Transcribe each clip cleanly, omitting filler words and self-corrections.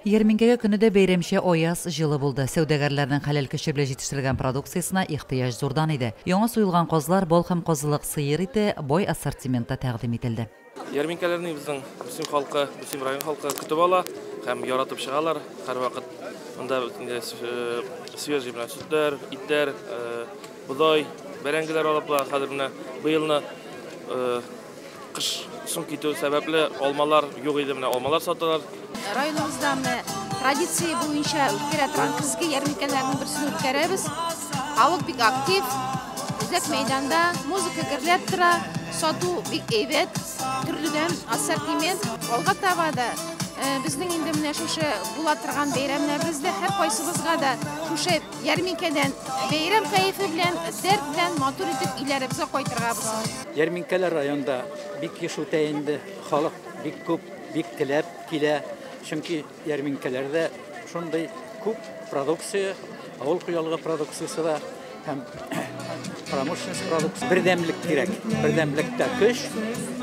Ярминкәгә көне дә бәйрәмчә аяз, җылы булды. Сәүдәгәрләрнең хәләл көче белән җитештерелгән продукциясенә ихтыяҗ зурдан иде. Яңа суелган казлар, бал һәм казылык, сыер ите бай ассортиментта тәкъдим ителде. Ярминкәләрне безнең Мөслим халкы, Мөслим район халкы көтеп ала һәм яратып чыгалар. Һәрвакыт монда инде свежий менә сөтләр, итләр, бодай, бәрәңгеләр алып була. Хәзер менә быелны кыш соң китү сәбәпле алмалар юк иде, менә алмалар саталар. Районыбызда менә традиция буенча үткәрә торган көзге ярминкәләрнең берсен үткәрәбез. Халык бик актив, үзәк мәйданда музыка гөрләп тора, сату бик әйбәт, төрледән ассортимент. Алга таба да безнең инде менә шушы була торган бәйрәмнәребездә һәркайсыбызга да шушы ярминкәдән бәйрәм кәефе белән, дәрт белән матур итеп өйләребезгә кайтырга булсын. Ярминкәләр районда бик еш үтә инде, халык бик күп, бик теләп килә. Чөнки ярминкәләрдә шундый күп продукция, авыл хуҗалыгы продукциясе дә һәм промышленность продукция. Бердәмлек кирәк, бердәмлектә көч.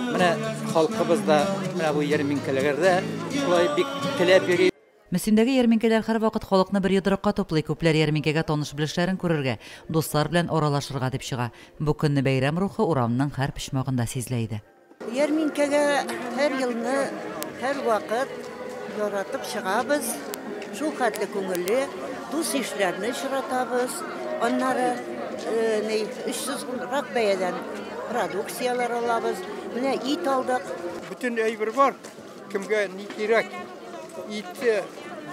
Менә халкыбыз да менә бу ярминкәләрдә шулай бик теләп йөри. Мөслимдәге ярминкәләр һәрвакыт халыкны бер йодрыкка туплый. Күпләр ярминкәгә таныш-белешләрен күрергә, дуслар белән аралашырга дип чыга. Бу көнне бәйрәм рухы урамның һәр почмагында сизелә иде. Ярминкәгә һәр елны, һәрвакыт яратып чыгабыз. Шул хәтле күңелле, дус-ишләрне очратабыз. Аннары очсызрак бәядән продукцияләр алабыз. Менә ит алдык. Бөтен әйбер бар, кемгә ни кирәк. Ите,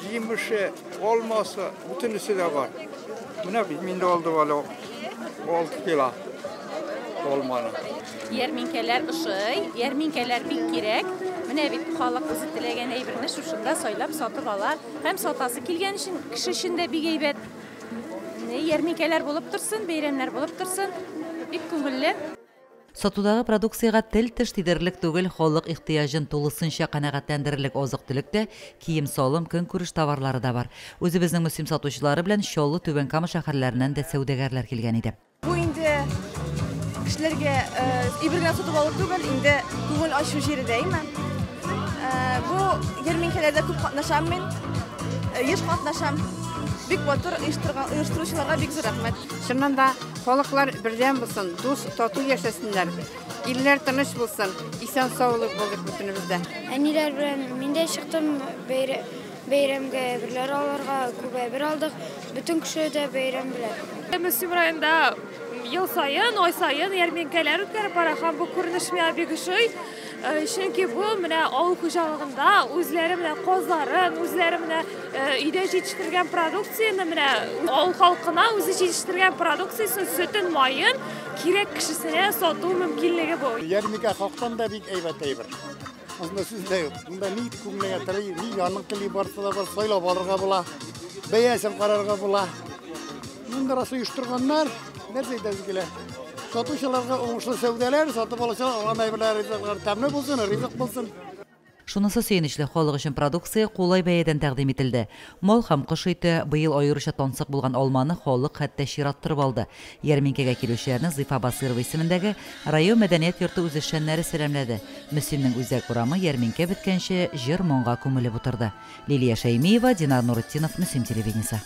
җимеше, алмасы, бөтенесе дә бар. Менә мин дә алдым әле 6 кило алманы. Ярминкәләр ошый, ярминкәләр бик кирәк. Менә бит халык үзе теләгән әйберне шушында сайлап сатып ала. Һәм сатасы килгән өчен, кеше өчен дә бик әйбәт. Ярминкәләр булып торсын, бәйрәмнәр булып торсын. Бик күңелле. Сатудагы продукциягә тел-теш тидерерлек түгел, халык ихтыяҗын тулысынча канәгатьләндерерлек азык-төлек тә, кием-салым, көнкүреш товарлары да бар. Үзебезнең Мөслим сатучылары белән Чаллы, Түбән Кама шәһәрләреннән дә сәүдәгәрләр килгән иде. Бу инде кешеләргә әйбер генә сатып алу түгел, инде күңел ачу җире дә, әйме? Бу ярминкәләрдә күп катнашам мин, еш катнашам. Бик матур оештыручыларга бик зур рәхмәт. Чыннан да халыклар бердәм булсын, дус, тату яшәсеннәр. Илләр тыныч булсын, исән саулык булыйк бөтенебездә. Әниләр белән мин дә чыктым бәйрәмгә әйберләр алырга, күп әйбер алдык. Бөтен кеше дә бәйрәм белән. Мөслим районында ел саен, ай саен ярминкәләр үткәреп бара һәм бу күренеш миңа бик ошый. Чөнки бу менә авыл хуҗалыгында үзләре менә казларын, үзләре менә өйдә җитештергән продукцияне, менә авыл халкына үзе җитештергән продукциясен, сөтен, маен кирәк кешесенә сату мөмкинлеге бу. Ярминкә хактан да бик әйбәт әйбер. Монда сүз дә юк. Монда ни күңелеңә тели, ни җаның тели, барсы да бар, сайлап алырга була, бәясен карарга була. Монда рас оештырганнар, нәрсә әйтәсе килә? Сатучыларга уңышлы сәүдәләр, сатып алучылар алган әйберләр ризыклар тәмле булсын, ризык булсын. Шунысы сөенечле, халык өчен продукция кулай бәядән тәкъдим ителде. Мал һәм кош ите, быел аеруча тансык булган алманы халык хәтта чират торып алды. Ярминкәгә килүчеләрне Зифа Басырова исемендәге район мәдәният йорты үзешчәннәре сәламләде. Мөслимнең үзәк урамы ярминкә беткәнче җыр-моңга күмелеп утырды. Лилия Шәймиева, Динар Нуретдинов, Мөслим телевидениесе.